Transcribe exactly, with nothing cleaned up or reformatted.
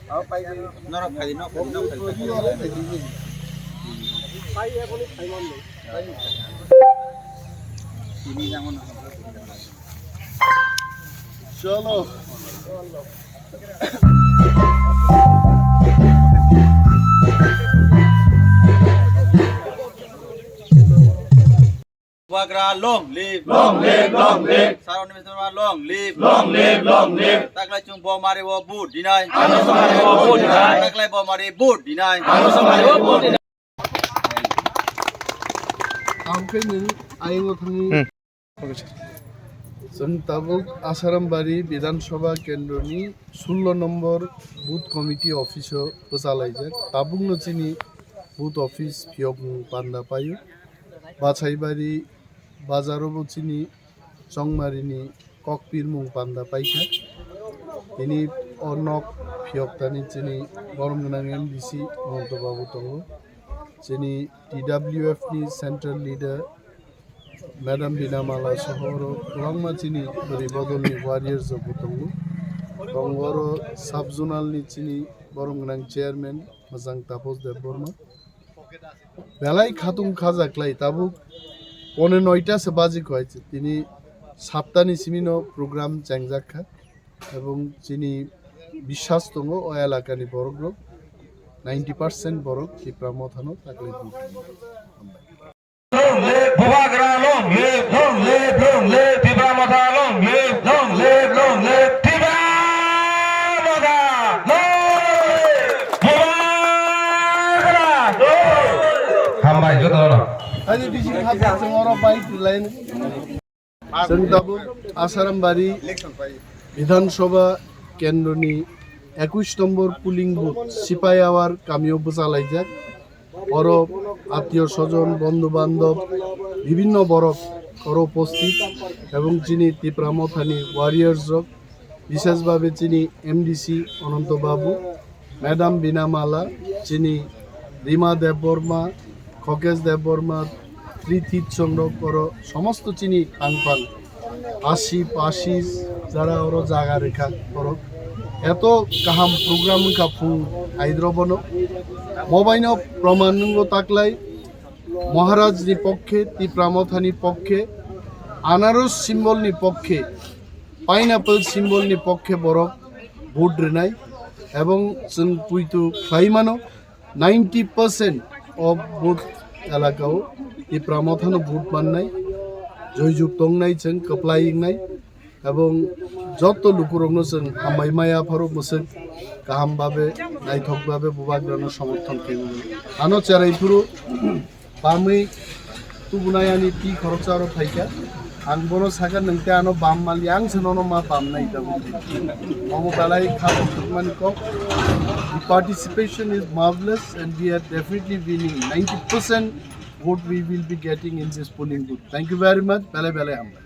Norok phai di, norok phai di, norok phai di. Cholo. Bubagra long live. Long live, long live. Sir Animesh Debbarma long live. Long live, long live. Taklai chwng bo mari o vote dinai. Ano samari o vote dinai. Taklai bo mari vote dinai. Ano samari o vote dinai. Ang khe nini ayang o thangwi. Hmm. Okay, sir. Chwng tabuk Asarambari Bidhan Sabha Kendroni sullo nombor Booth Committee office o bwchalaijak. Tabukno chini booth office phiyokmung panda paio. Bachaibari bazaro bo chini Chongmarini kokpirmung panda paikha. Tini o nok phiyoktani chini borom gwnang M D C Monto Babu tongo. Chini T W F ni central leader Madam Bina Mala soho oro kwbangma chini bwrwi bodolni warriors rok bo tongo. Tongo oro sub zonal ni chini borom gwnang chairman Mwchang Tapos Debbarma. Belai khatung khajaklai tabuk pone noita se baji kho hai tini saptani simino program chengjak kha ebong chini biswas tongo o elakani borok rok ninety percent borok Tipra Mothano taklai. Long live Bubagra, long live, long live, long live Tipra Motha, long live, long live, long live Tipra Motha, long live Bubagra, long live. Hambai joto no. Ani bisi khajak chwng oro bike line. Chwng tabuk Asarambari Bidhan Sabha Kendroni ekush nombor polling booth Sipaiawar kamio bwchalaijak. Oro attiyo sojon, bondhu bandhob, bibhinno borok oro uposthit ebong chini Tipra Mothani warriors rok, bishesh bhabe chini M D C Ananto Babu, Madam Bina Mala, chini Rima Debbarma, Khokesh Debbarma, Trithit Songrok oro somosto chini thangphang Asif, Ashish, jara oro jaga rikha oro. Eto kaham program wngkha phung aidrobono. Mobaino proman nungo taklai Maharaj ni pokkhe, Tipra Mothani pokkhe, Anaros symbol ni pokkhe, pineapple symbol ni pokkhe borok vote rinai ebong chwng puitu khlai mano. Ninety percent of booth elakao Tipra Mothano vote mannai, joijuk tongnai chwng kwplai wngnai, ebong joto lukurokno chwng hambai maya pharo mwswk kaham babe, naithok babe Bubagrano somorthon khaimani. Ano cherai phuru bamwi tubunai ani twi khoroksa oro phaikha. Ang bono sakha, "Nwng tei ano bam mali, ang se nono ma bamnai," da buji. Omo belai kha bukhukmani kok. The participation is marvelous and we are definitely winning. Ninety percent vote we will be getting in this polling booth. Thank you very much. Belai belai hambai.